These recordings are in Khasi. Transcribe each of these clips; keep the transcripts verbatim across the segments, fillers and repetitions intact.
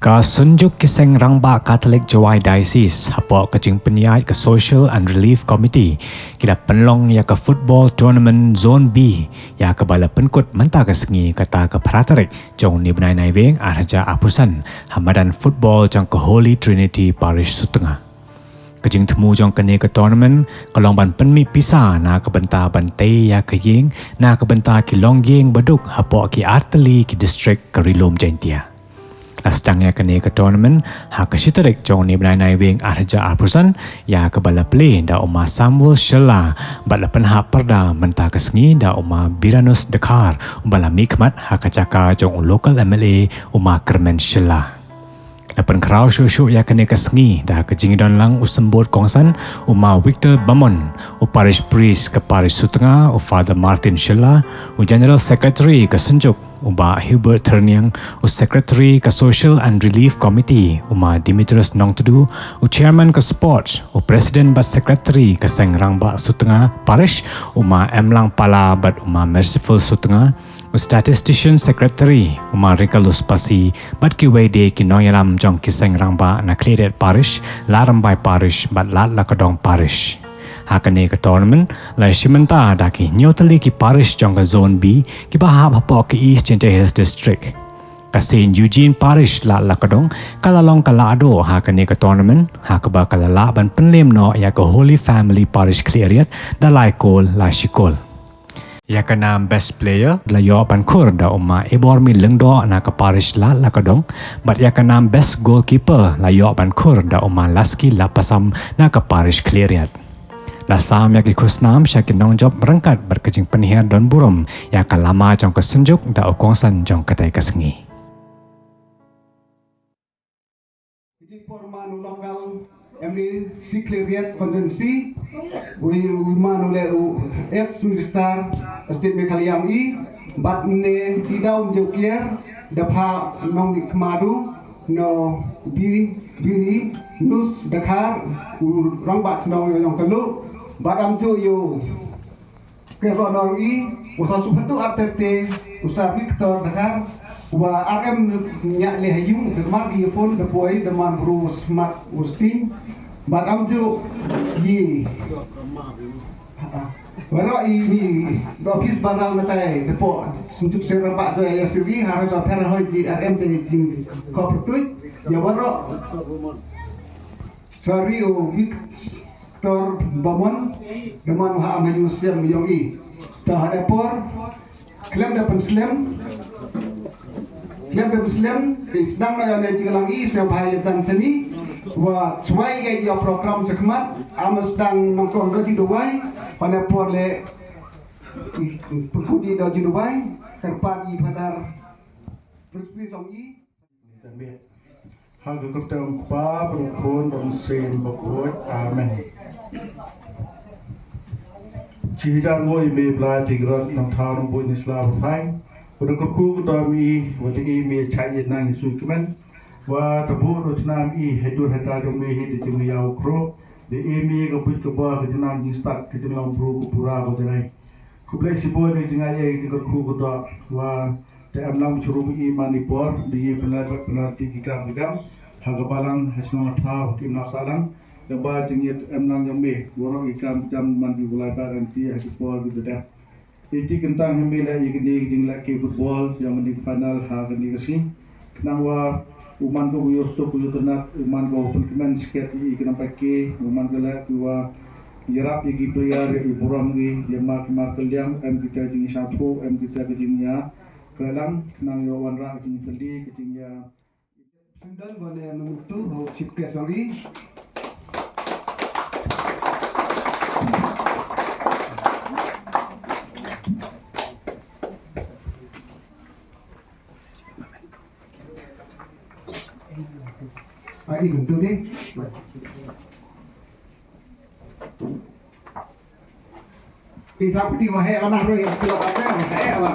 Ka Synjuk ki Seng Rangbah Katholik Jowai Diocese, hapoh ka jingpynïaid ka Social and Relief Committee, ki la pynlong ïa ka Football Tournament Zone B, ïa kaba la pynkut mynta ka sngi, kata ka phra tarik jong une u bnai Naiwieng arhajar arphew san, ha madan football jong ka Holy Trinity Parish Sutnga. Ka jingthmu jong kane ka tournament ka long ban pynmih pisa na ka bynta ban tei ïa ka ïing na ka bynta ki longïing baduk hapoh ki artylli ki district ka Ri Lum Jaiñtia. La sdang ïa kane ka tournament ha ka shi tarik jong une u bnai Naiwieng arhajar arphew san, ïa kaba la plie da u Ma Samuel Shylla, bad la pynhap pyrda mynta ka sngi da u Ma Biranus Dkhar, uba la mihkhmat ha ka jaka jong u local M L A, u Ma Kyrmen Shylla. La pynkhraw shuh shuh ïa kane ka sngi da ka jingdon lang u symbud kongsan, u Ma Victor Bamon, u parish priest ka Parish Sutnga, u Father Martin Shylla, u General Secretary ka Synjuk, u Bah Hubert Thyrniang, u Secretary ka Social and Relief Committee, u Ma Demetrius Nongtdu, u Chairman ka Sports, u President bad Secretary ka Seng Rangbah Sutnga Parish, u Ma Emlang Pala bad u Ma Merciful Sutnga, u Statistician Secretary, u Ma Rikalus Pasi, bad kiwei de ki nongïalam jong ki Seng Rangbah na Khliehriat Parish, Ladrymbai Parish bad Ladlakadong Parish. Ha kane ka tournament la shim bynta da ki hynñiew tylli ki parish jong ka Zone B, kiba hap hapoh ka East Jaiñtia Hills District. Ka Saint Eugene Parish Ladlakadong ka la long ka lahduh ha kane ka tournament, ha kaba ka la lah ban pynlem noh ïa ka Holy Family Parish Khliehriat da lai kol la shi kol. Ïa ka nam Best Player la ïoh ban khur da u Ma Ebormi Lyngdoh na ka Parish Ladlakadong, bad ïa ka nam Best Goalkeeper la ïoh ban khur da u Ma Laski Lapasam na ka Parish Khliehriat. La sam ïa ki khusnam sha ki nongjop ryngkat bad ka jingpynhiar don burom ïa ka lama jong ka Synjuk da u kongsan jong katei ka sngi. Ki jingpor man u local M A C Khliehriat Constituency, u, u man u leh u ex minister State Meghalaya i, bad ne ki daw jong kier da pha nong di kmadu no bi biri nus Dkhar, u rangbah chnong yong kalu, bad am ju yu. Guest of honour i, u sa Suphadu Artete, u sa Victor Dkhar, wa R M nya le hayung, da mar di phone, da poi, da man bru smat u sting, bad am ju yi. Baroh i ni, da office barang natai, da po, sentuk serabak do ya siri, harus apa hoi di R M te jing kop tuit, ya baroh. Sorry, u Victor Bamon, da man ha am hayu sem yong i. Ta ha dapur, khlem da pynslem, khlem da pynslem, te sdang na yong ne jinglang i, sem ha ïa jan seni, wa chwai ïa ïa program sa khmat, am sdang nongkong do ji Dubai, ha dapur le, i, pynkuti do ji Dubai, kyrpad i Father Prince Prince ong i. Ha ka kyrteng u Kpa, bad u Khun, bad u Mynsiem Bakhuid. Amen. Jingïada nguh ïa me Blei Trai Kynrad nongthaw nongbuh ïa ngi sla ba thaiñ. Wat da kyrkhu ka dom i, wat da i me chait ïa nang ïa sui kmen. Wat da buh da u chnam i, ha dur ha dar jong me hi da jingmyntoi u khruh. Da i me ka buit ka bor ka jingnang jingstad ka jinglong briew ka pura ka jrei. Khublei shibun ïa ka jingaiei ïa ka jingkyrkhu ka doh wa te em lang shurum i man i por da i pynlait bad pynlait ki kam ki kam ha ka balang ha shnong ha thaw ha ki imlang sahlang. Naba jingïeit em lang jong me waroh ki kam ki jam man ki Blei ba kan ti ha ki por ki ba dep. Iti kyntang hi me leh ïa kane ka jingleh ki football ïa kane ka final ha kane ka sngi. Khnang wa u man ko u ïoh suk u ïoh tynnat, u man ko u pynkmen sket ïa ki nongpait ki, u man ko leh ki wa ïarap ïa ki player ïa ki burom ki, ïa mar ki mar kylliang, em kita jingsngewthuh, em kita ka jingïakhlailang, khnang ïoh wanrah ka jingtylli, ka jingïa. Sngewdon ba ne mynta ha u chief guest ong i. Ah, i mynta de. Ti sa pdi wa heh wa nah roi, ti wa heh wa heh wa.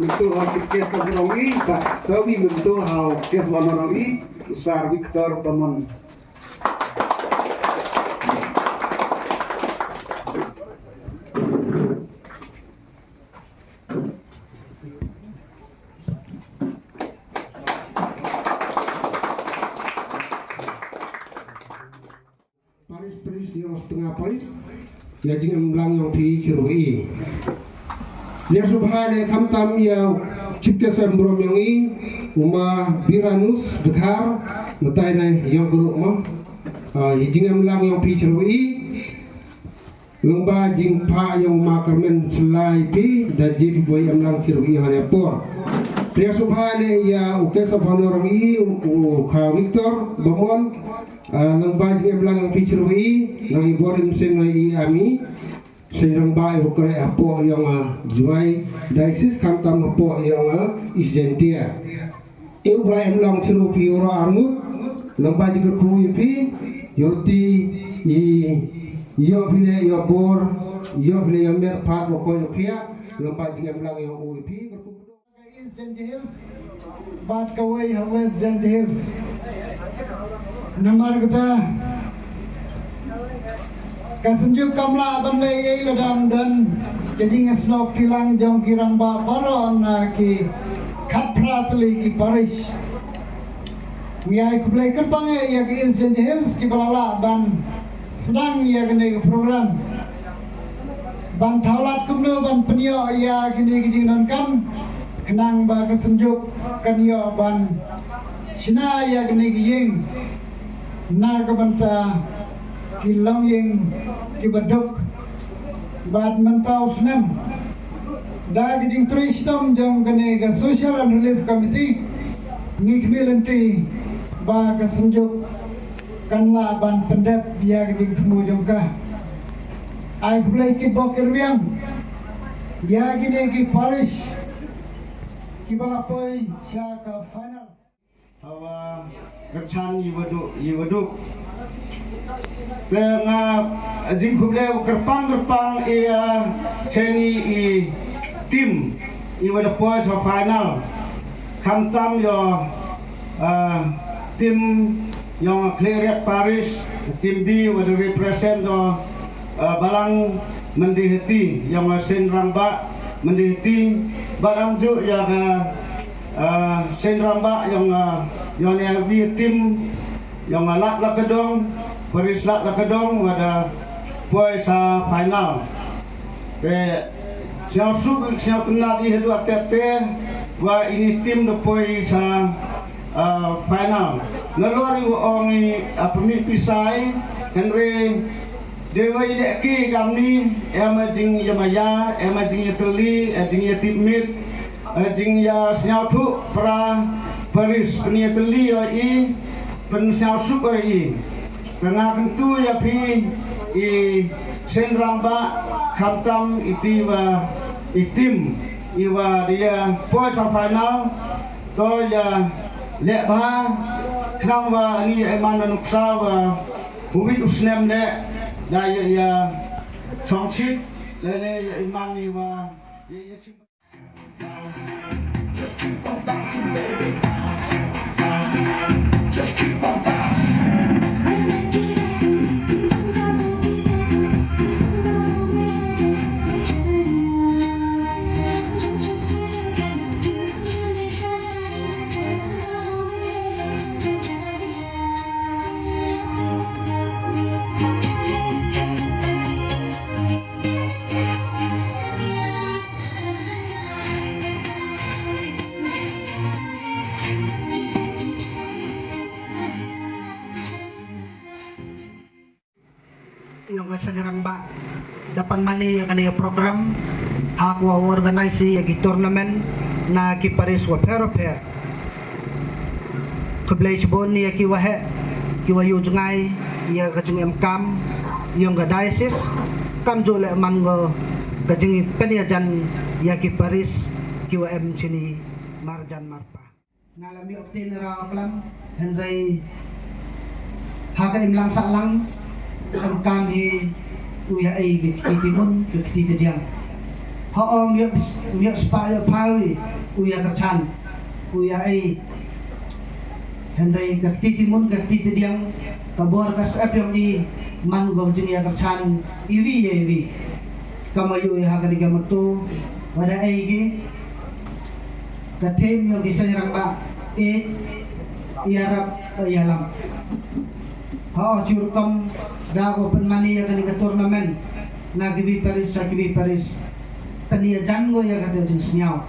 Mynta ha ki kes ka rong i, ba so bi mynta ha kes wa rong i, u Sir Victor Bamon. Parish, parish, ïa u Sutnga Parish, ïa jingem lang ïong phi chiruh i. Ïa sngewbha le khamtam ïa u Chief Guest em burom ïong i, u ma Biranus Dkhar, mynta ne ïong guru ma. Ah, ïa jingem lang ïong phi chiruh i. Lyngba jingpha ïong ma Kyrmen Sylai phi, da jingphi boi em lang chiruh i ha ne por. Ïa sngewbha le ïa u Guest of Honor ïong i, u, u Kha Victor Bamon, ah, lyngba jingem lang ïong phi chiruh i, nang i bor im seng i ami. Seng rangbah i u kre hapoh ïong, ah, Jowai Diocese khamtam hapoh ïong, ah, East Jaintia. I u Blei em long chiruh phi u ro arngut, lyngba jingkyrkhu ïa phi, ïa u ti i ïong phi ne ïa bor, ïong phi ne ïa mer pat wa ko ïa phi, lyngba jingem lang ïong u ïa phi, kyrkhu. East Jaintia Hills bad kawei ha West Jaintia Hills. Namar kata ka Synjuk kam lah ban leh ei lada ym don ka jingsnoh kti lang jong ki rangbah baroh na ki khatphra tylli ki parish. Ngi ai khublei kyrpang ïa ka East Jaintia Hills kiba la lah ban sdang ïa kane ka program. Ban thaw lad kumno ban pynïoh ïa kine ki jingdonkam khnang ba ka Synjuk kan ïoh ban shna ïa kine ki ïing na ka bynta ki longïing kiba duk. Bad mynta u snem da ka jingtrei shitom jong kane ka Social and Relief Committee ngi khmih lynti ba ka Synjuk kan lah ban pyndep ïa ka jingthmu jong ka. Ai khublei ki bok ki rwiang ïa kine ki parish kiba la poi sha ka final. Hawa kyrchan ïa wadu ïa wadu. Te nga jingkhublei kyrpang kyrpang ïa seni i team i wada poi sha final. Khamtam ïa, ah, team ïong Khliehriat Parish, team B wada represent ïa, ah, Balang Mendihati, ïong Seng Rangbah Mendihati, bad am ju ïa ka, ah, Seng Rangbah ïong, ah, ïong ïa wi team ïong, ah, Lad Lakadong, Parish Lad Lakadong wada poi sa final. Te sngewsuk sngewtynnat ïa haduh tete wa ini team da poi sa, ah, final. Nalor ïa u ong i, ah, pynmih pisa i, hynrei dei wa i leh ki kamni, em a jingïamaya, em a jingïatylli, em a jingïatipmit, em a jingïasngewthuh para parish, pynïatylli ïa i, pynsngewsuk ïa i. Te nga kyntu ïa phi i Seng Rangbah khamtam iti wa i team i wa da ïa poi sa final. To ïa leh bha khnang wa ani ïa iman na nuksa wa u wit u snem leh da ïa ïa song shit lane ïa iman i wa ïa ïa Ïong ka Seng Rangbah da pynmane ïa kane ka program ha ka wa organise ïa ki tournament na ki parish wa pher wa pher. Khublei shibun ïa ki waheh ki wa ïoh jngai ïa ka jingem kam ïong ka diocese, kam ju leh man ko ka jingpynïajan ïa ki parish ki wa em shini marjan marpa. Nga la mih oktin ra klam hynrei ha ka imlang sahlang em kam hi u ïa ei ki kti timun ki kti tdiang. Ha ong ïa spah ïa phawi u ïa kyrchan u ïa ei. Hynrei ka kti timun ka kti tdiang ka bor ka sep ïong i man ko jing ïa kyrchan iwi ïa iwi. Kam ïa u ïa ha ka ding ka matu wada ei ki. Ka theme ïong ki Seng Rangbah i ïarap ïalam. Ha, jurukom da ko pynmane ïa kane ka tournament na kiwi paris sha kiwi paris. Pynïajan ko ïa ka jingsngew,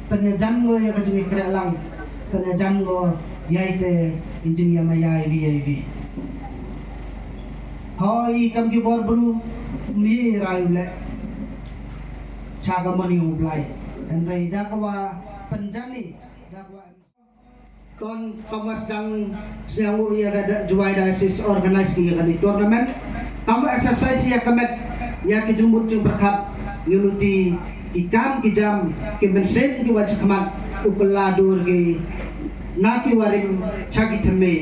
pynïajan ko ïa ka jingïakhreh lang, pynïajan ko ïa ite i jingïamaya iwi iwi. Ho i kam ki bor bru mi rai u leh cha ka mon ïong Blai. Hynrei da ka wa pynjani da ka wa Ton Thomas dang sñiaw ïa ka Jowai Diocese organize ki ïa ka ni tournament. Kam exercise ïa ka met ïa ki jingmut jingpyrkhat, ïa luti ki kam ki jam ki mynsiem ki wa jingkhmat u kylla dur ki na ki warim cha ki thymme.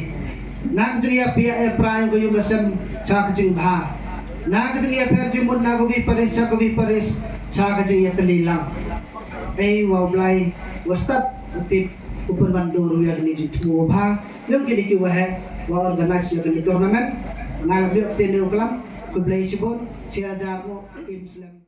Na ka jingïapia ïapra ïa ka ïung ka sem cha ka jingbha. Na ka jingïapher jingmut na ka wi paris cha ka wi paris cha ka jingïatylli lang. Ei wa u Blai wa stad u tip u pynban dur ïa kini jingthmu bha ïong kini ki waheh wa organize ïa kini tournament. Nga la biok tene u klam khublei shibun. Chia jar mo im slem.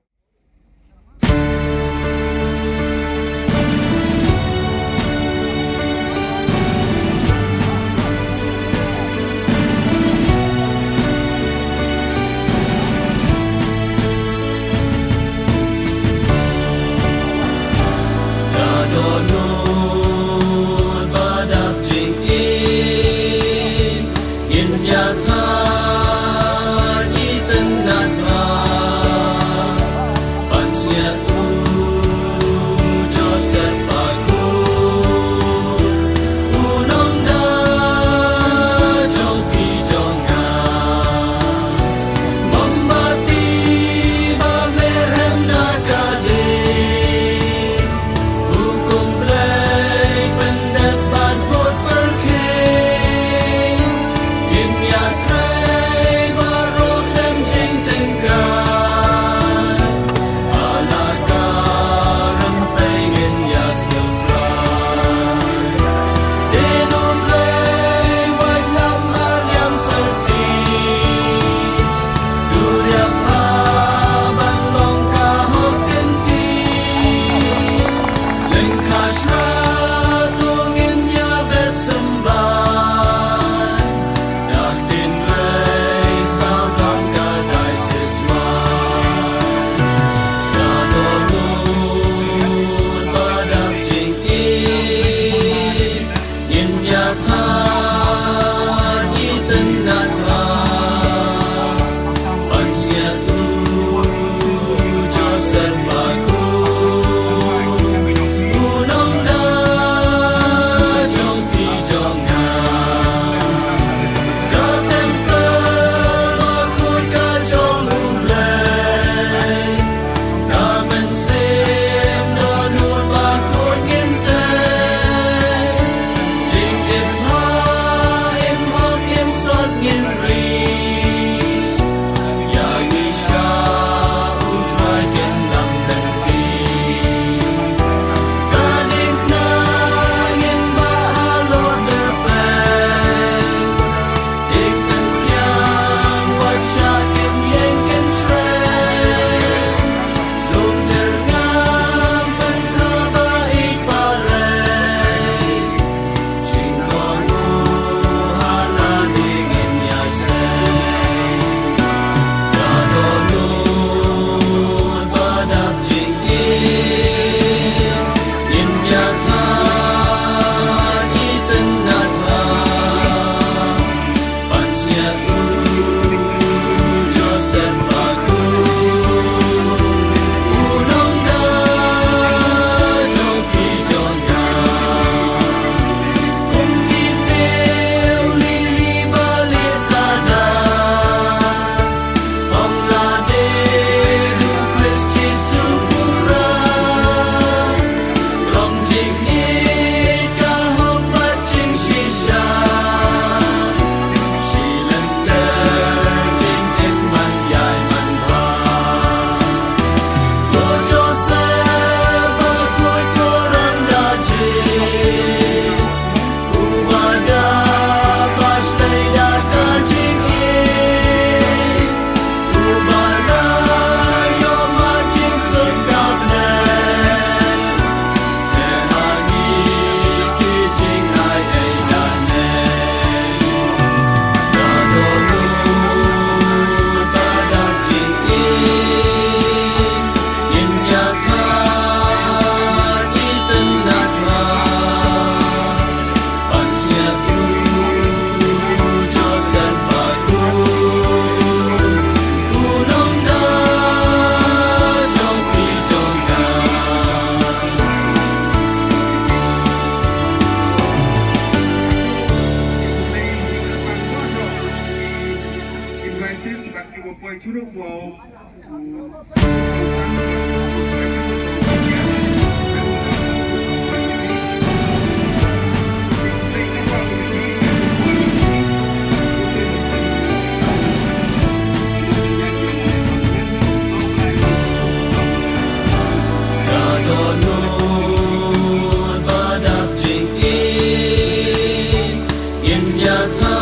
Ka dohnud ba dap jingim, ngin ïatrei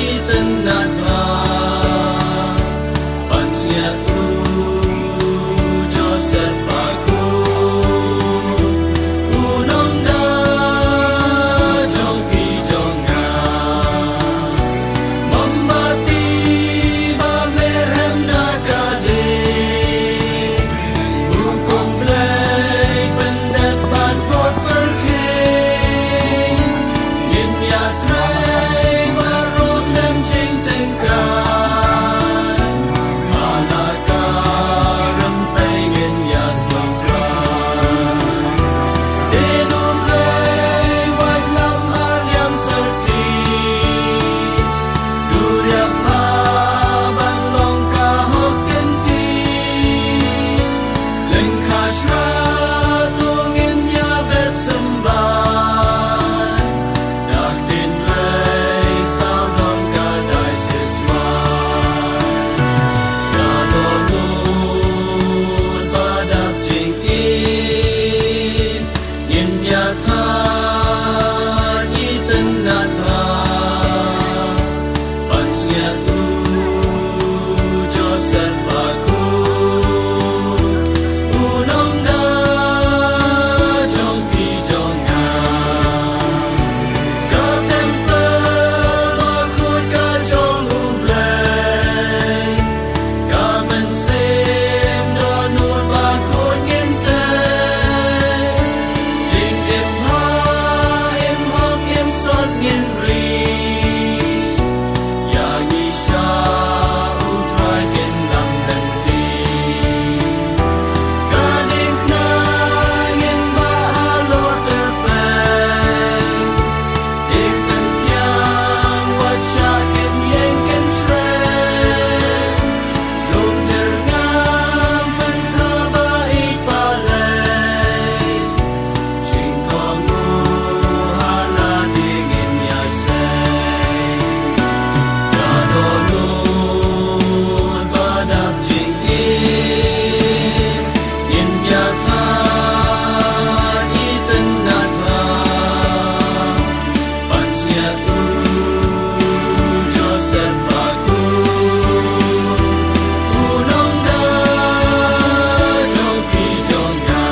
itynnad bha. Ban siat u Joseph Bakhuid, u nongda jong phi jong nga. Mombati ba merhem da ka ding, hukum Blei pyndep bad bud pyrkhing. Ngin ïatrei baroh khlem jingtyngkai, ha la ka rympei ngin ïasyllok trai. Ktien U Blei wat lam ar liang syrti, duriap ha ban long ka hok kyntien. Lyngkha Shra to ngin ïa bet symbai, da ktien Blei sawdong ka diocese Jowai. Ka dohnud ba dap jingim, ngin ïatrei itynnad bha. Ban siat u Joseph Bakhuid, u nongda jong phi jong nga. Ka templ bakhuid ka jong U Blei, ka mynsiem dohnud bakhuid ngin tei. Jingim bha im hok im sot ngin ri, ïa ngi sha U Trai kin lam lynti. Ka diengphna ngin bah halor tyrpeng, dieng pynkiang wat shah kin ïeng kin shreng. Lum jyrngam pyntha ba ïeit palei, jingkohnguh ha lade ngin ïaseng. Ka dohnud ba dap jingim, ngin ïatrei itynnad bha. Ban siat u Joseph Bakhuid, u nongda jong phi jong nga.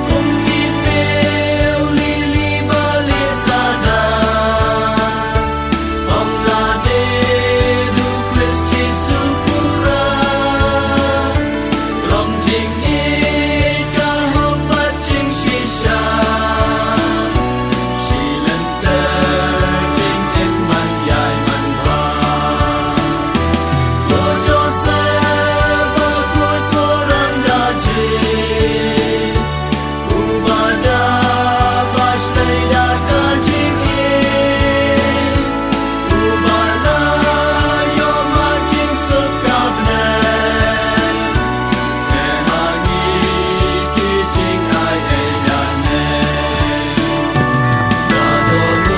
Kum ki tiew lili ba lieh sada, phong lade da u Khrist Jisu pura. Ka long jingïeit, ka hok bad jingshisha, shi lynter jingim ban ïai man bha. Ko Joseph Bakhuid, ko Rangbah Jied, uba da ba shlei da ka jingim, uba la ïoh mad jingsuk ka Blei, te ha ngi ki jingai ei da neng. Ka dohnud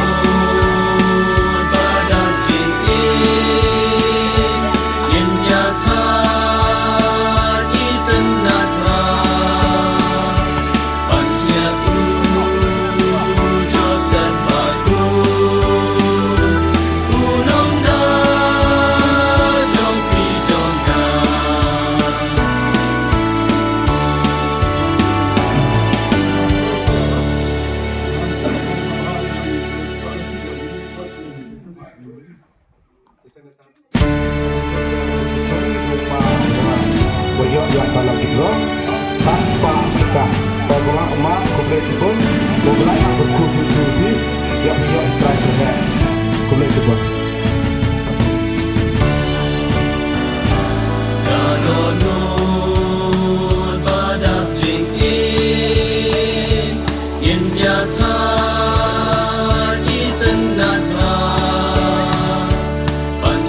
ba dap jingim, ngin ïatrei itynnad bha. Ban siat u Joseph Bakhuid, u nongda jong phi jong nga. Ka dohnud ba dap jingim, ngin ïatrei itynnad bha. Ban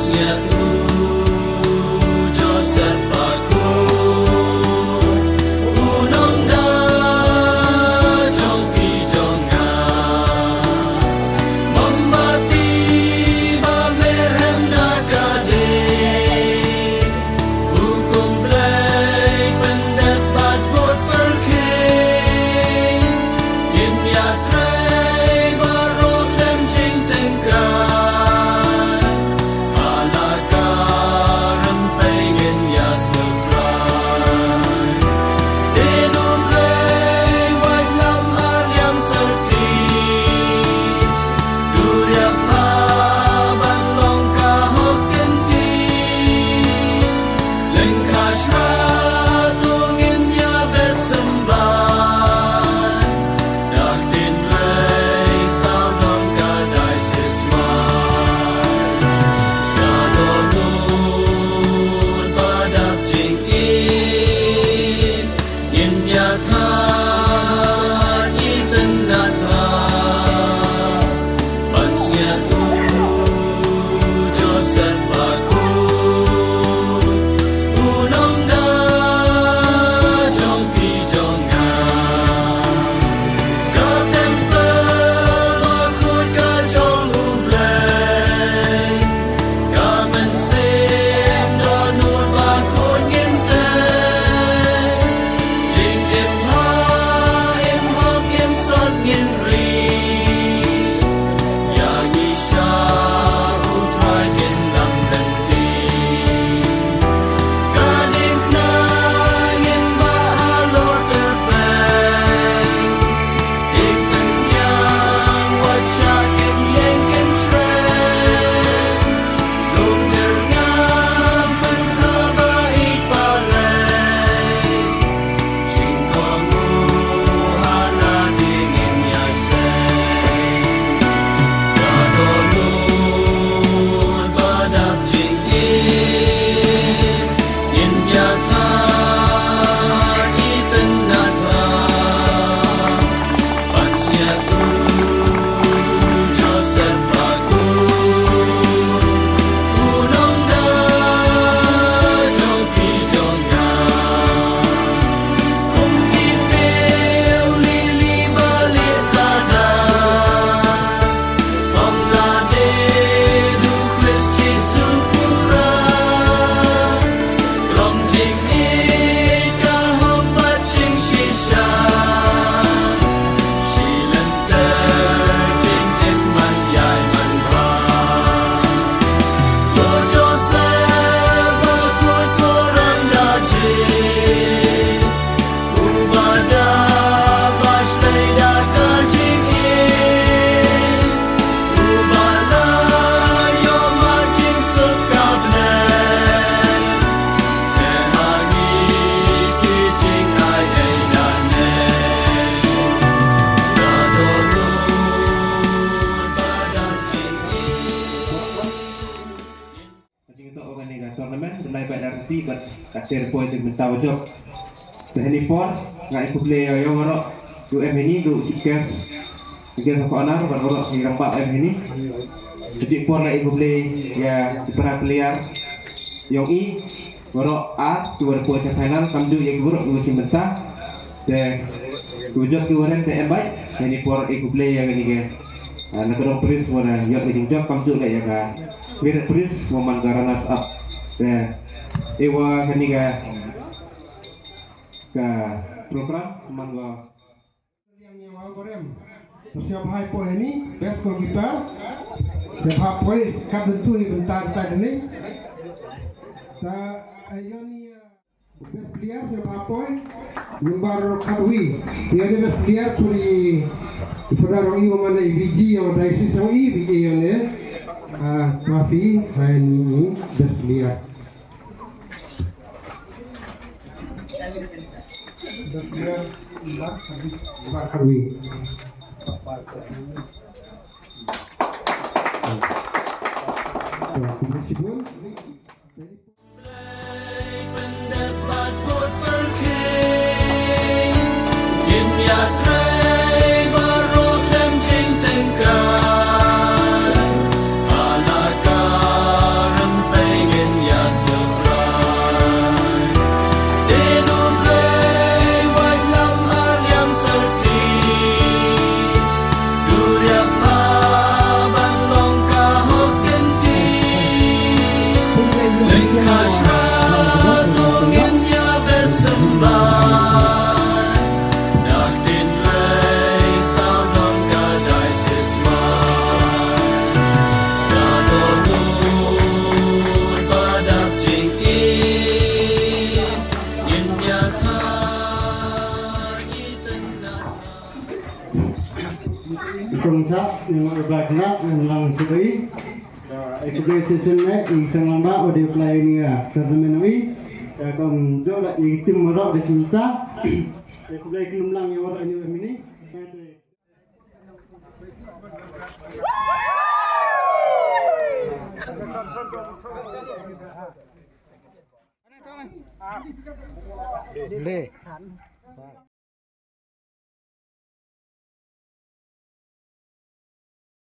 Tournament, dei lai bad R T bad ka ter poi te mynta ba jop. Te hani por nga ai khublei ïa ïa waroh u em hani u chief guest, guest of honor bad waroh i rangbah em hani. Te por nga ai khublei ïa i para player yong i waroh ar tu waroh poi te final kam ju ïa waroh u chief mynta. Te u jop tu waroh te em bai. Hani por ai khublei ïa kani ke. Ah, na ka dong pris wana ïa ka jingjop kam ju la ïa ka. Merit pris wa man ka runners up. Te Ewa kani ka, ka program man go. Yang ni wa gorem. Siap hai poi ni best goalkeeper. Siap hai poi kat bentu ni bentar tadi ni. Ta ayo ni best player siap hai poi. Number khatwi. Yang ni best player turi pada rong i mana i B G yang diocese rong i B G yang ni. Ah, trophy hai ni best player. Kong Chap, ni ma ba kena, ni lang suri. Ka exhibition ne, i sang lamba, o de play ni ya, tournament ni. Ka kong jo la, i tim maro de cinta. Ka kong play kelum lang, ya wara ni mini. Le.